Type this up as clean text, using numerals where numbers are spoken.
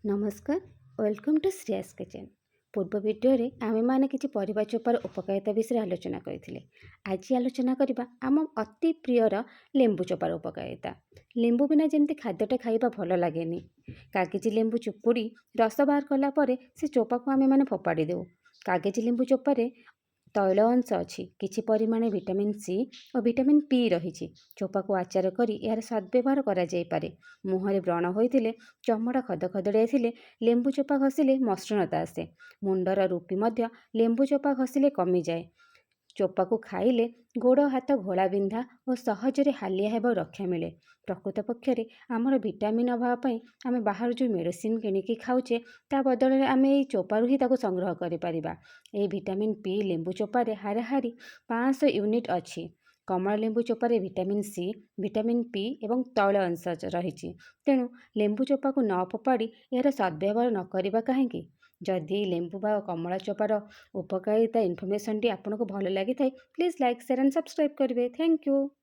ନମସ୍କାର, welcome to Shreya's Kitchen। ପୂର୍ବ ଭିଡ଼ିଓରେ ଆମେମାନେ କିଛି ପରିବା ଚୋପାର ଉପକାରିତା ବିଷୟରେ ଆଲୋଚନା କରିଥିଲେ। ଆଜି ଆଲୋଚନା କରିବା ଆମ ଅତି ପ୍ରିୟର ଲେମ୍ବୁ ଚୋପାର ଉପକାରିତା। ଲେମ୍ବୁ ବିନା ଯେମିତି ଖାଦ୍ୟଟା ଖାଇବା ଭଲ ଲାଗେନି। କାଗଜି ଲେମ୍ବୁ ଚୁପୁଡ଼ି ରସ ବାହାର କଲା ପରେ ସେ ଚୋପାକୁ ଆମେମାନେ ଫୋପାଡ଼ି ଦେଉ। କାଗଜି ଲେମ୍ବୁ ଚୋପାରେ ତୈଳ ଅଂଶ ଅଛି, କିଛି ପରିମାଣରେ ଭିଟାମିନ୍ ସି ଓ ଭିଟାମିନ୍ ପି ରହିଛି। ଚୋପାକୁ ଆଚାର କରି ଏହାର ସଦ୍ବ୍ୟବହାର କରାଯାଇପାରେ। ମୁହଁରେ ବ୍ରଣ ହୋଇଥିଲେ, ଚମଡ଼ା ଖଦଖଦଡ଼ିଆ ଥିଲେ ଲେମ୍ବୁ ଚୋପା ଘଷିଲେ ମସୃଣତା ଆସେ। ମୁଣ୍ଡର ରୁପି ମଧ୍ୟ ଲେମ୍ବୁ ଚୋପା ଘଷିଲେ କମିଯାଏ। ଚୋପାକୁ ଖାଇଲେ ଗୋଡ଼ ହାତ ଘୋଳାବିନ୍ଧା ଓ ସହଜରେ ହାଲିଆ ହେବାରୁ ରକ୍ଷା ମିଳେ। ପ୍ରକୃତ ପକ୍ଷରେ ଆମର ଭିଟାମିନ୍ ଅଭାବ ପାଇଁ ଆମେ ବାହାରୁ ଯେଉଁ ମେଡ଼ିସିନ କିଣିକି ଖାଉଛେ, ତା ବଦଳରେ ଆମେ ଏଇ ଚୋପାରୁ ହିଁ ତାକୁ ସଂଗ୍ରହ କରିପାରିବା। ଏହି ଭିଟାମିନ୍ ପି ଲେମ୍ବୁ ଚୋପାରେ ହାରାହାରି 500 ୟୁନିଟ୍ ଅଛି। କମଳା ଲେମ୍ବୁ ଚୋପାରେ ଭିଟାମିନ୍ ସି, ଭିଟାମିନ୍ ପି ଏବଂ ତୈଳ ଅଂଶ ରହିଛି। ତେଣୁ ଲେମ୍ବୁ ଚୋପାକୁ ନ ଫୋପାଡ଼ି ଏହାର ସଦ୍ବ୍ୟବହାର ନ କରିବା କାହିଁକି? ଯଦି ଲେମ୍ବୁ ବା କମଳା ଚୋପାର ଉପକାରିତା ଇନଫର୍ମେସନ୍ଟି ଆପଣଙ୍କୁ ଭଲ ଲାଗିଥାଏ, please like, share and subscribe କରିବେ। Thank you.